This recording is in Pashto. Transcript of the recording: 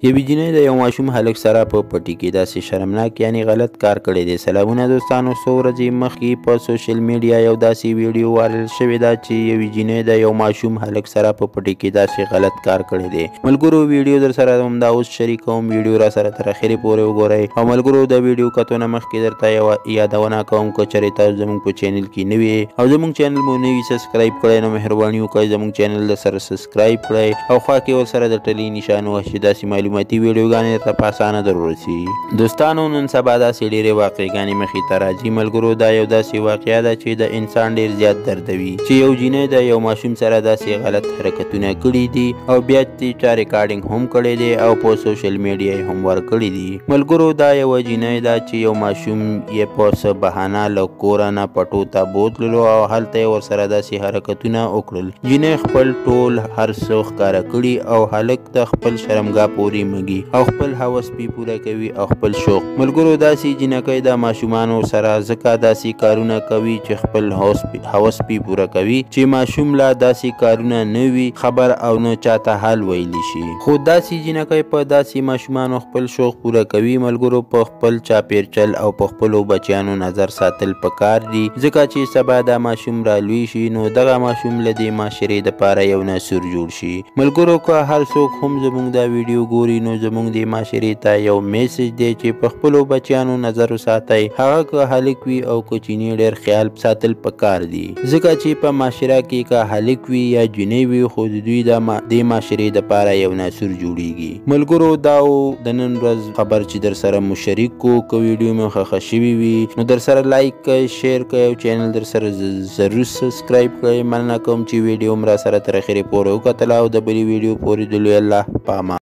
یوې جینۍ د یو ماشوم هلک سره په پټي کې داسې شرمناک یعنی غلط کار کړی دی. سلامونه دوستانو، څو ورځې مخکې په سوشل میډیا یو داسې ویډیو وایرل شوې ده چې یوې جینۍ د یو ماشوم هلک سره په پټي کې داسې غلط کار کړی دی. ملګرو ویډیو در سره همدا اوس شریکوم، ویډیو را سره تر اخرې پورې وګورئ. او ملګرو د ویډیو کتو نه مخکې درته یوه یادونه کوم، که چېرې تاسو زموږ په چینل کې نوي او زموږ چینل مو نوي subscribe کړئ نو مهرباني وکړئ زموږ چینل در سره subscribe کړئ او خوا کې ورسره د ټلې نشان ووهئ چې داسې معلوماتي ویډیوګانې درته په اسانه در ورسي. دوستانو نن سبا داسې ډېرې واقعګانې مخې ته راځي. ملګرو دا یو داسې واقعه ده چې د انسان ډېر زیات دردوي چې یو جینۍ د یو ماشوم سره داسې غلط حرکتونه کړي دي او بیا ترې چا recording هم کړی دی او په social media یې هم ورکړي دي. ملګرو دا یوه جینۍ ده چې یو ماشوم یې په څه بهانه له کوره نه پټو ته بوتللو او هلته یې ورسره داسې حرکتونه وکړل. جینۍ خپل ټول هر څه ښکاره کړي او هلک ته خپل شرمګاه پورې مږي او خپل هوس پې پوره کوي او خپل شوق. ملګرو داسې جینکۍ د ماشومانو سره ځکه داسې کارونه کوي چې خپل هوس پې پوره کوي چې ماشوم لا داسې کارونه نه وي خبر او نه چاته حال ویلی شي. خو داسې جینکۍ په داسې ماشومانو خپل شوق پوره کوي. ملګرو په خپل چاپیرچل او په خپلو بچیانو نظر ساتل پکار دي، ځکه چې سبا دا ماشوم را لوی شي نو دغه ماشوم له دې معاشرې دپاره یو ناسور جوړ شي. ملګرو که هر څوک هم زموږ دا ویډیو ګوري نو زموږ دې معاشرې ته یو message دی چې په خپلو بچیانو نظر وساتئ، هغه که هلک وي او که چینی ډېر خیال ساتل پکار دي، ځکه چې په معاشره کې که هلک وي یا جینۍ وي خو د دوی د دې معاشرې دپاره یو ناسور جوړیږي. ملګرو دا و د نن ورځ خبر چې در سره مو شریک کو. که ویډیو مو خوښه شوې وي نو در سره like کړئ، share کړئ او چینل در سره ضرور subscribe کړئ. مننه کوم چې ویډیو مو را سره تر اخرې پورې وکتله او د بلې ویډیو پورې د لوی الله په امان.